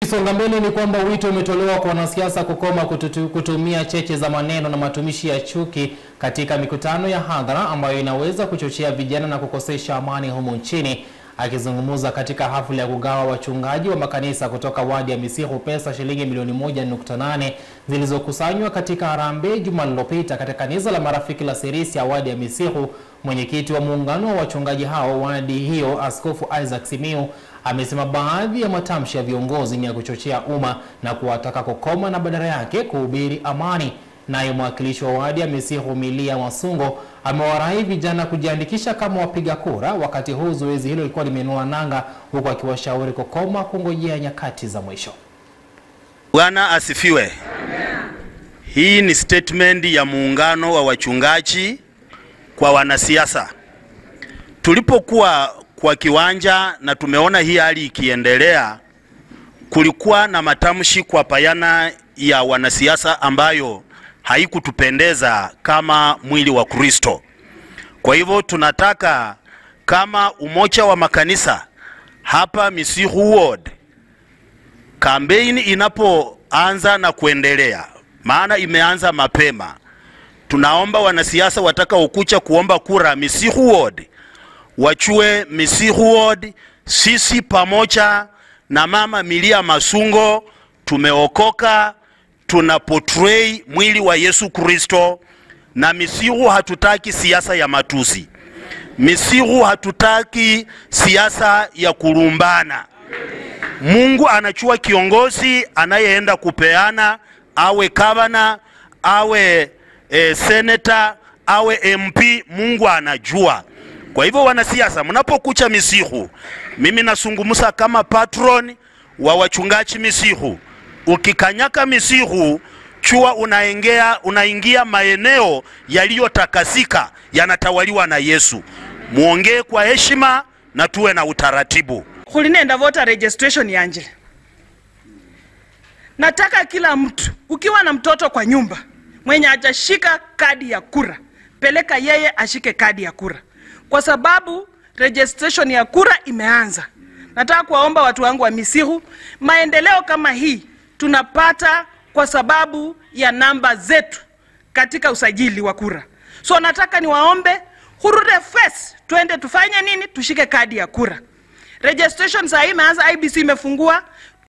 Tukisonga mbele ni kwamba wito umetolewa kwa wanasiasa kukoma kutumia cheche za maneno na matumishi ya chuki katika mikutano ya hadhara ambayo inaweza kuchochea vijana na kukosesha amani humu nchini. Akizungumza katika hafla ya kugawa wachungaji wa makanisa kutoka wadi ya Misihu pesa shilingi milioni 1.8 zilizokusanywa katika harambee juma lililopita katika kanisa la Marafiki la Sirisia wadi ya Misihu, mwenyekiti wa muungano wa wachungaji hao wadi hiyo Askofu Isaac Simiu amesema baadhi ya matamshi ya viongozi ni ya kuchochea umma na kuwataka kukoma na badala yake kuhubiri amani. Naye mwakilishi wa wadi ya Misihu Milia Masungo amewarai vijana kujiandikisha kama wapiga kura wakati huu zoezi hilo lilikuwa limenoa nanga, huku akiwashauri kukoma kungojea nyakati za mwisho. Bwana asifiwe. Amen. Hii ni statement ya muungano wa wachungaji kwa wanasiasa. Tulipokuwa kwa kiwanja na tumeona hii hali ikiendelea, kulikuwa na matamshi kwa payana ya wanasiasa ambayo haikutupendeza kama mwili wa Kristo. Kwa hivyo tunataka kama umoja wa makanisa hapa Misihu Ward, kampeni inapoanza na kuendelea, maana imeanza mapema, tunaomba wanasiasa wataka ukucha kuomba kura Misihu Ward wachue Misihu Ward. Sisi pamoja na mama Milia Masungo tumeokoka, tuna portray mwili wa Yesu Kristo, na Misihu hatutaki siasa ya matusi. Misihu hatutaki siasa ya kulumbana. Mungu anachua kiongozi anayeenda kupeana, awe gavana, awe senator, awe MP, Mungu anajua. Kwa hivyo wanasiasa, mnapokucha Misihu, mimi nasungumusa kama patron wa wachungaji Misihu. Ukikanyaka Misihu, chua unaingia maeneo yaliyotakasika, yanatawaliwa na Yesu. Muongee kwa heshima na tuwe na utaratibu. Kulinenda voter registration yanje. Nataka kila mtu, ukiwa na mtoto kwa nyumba mwenye hajashika kadi ya kura, peleka yeye ashike kadi ya kura, kwa sababu registration ya kura imeanza. Nataka kuwaomba watu wangu wa Misihu, maendeleo kama hii tunapata kwa sababu ya namba zetu katika usajili wa kura. So nataka niwaombe hurure first, twende tufanye nini? Tushike kadi ya kura. Registration saa hii imeanza, IBC imefungua.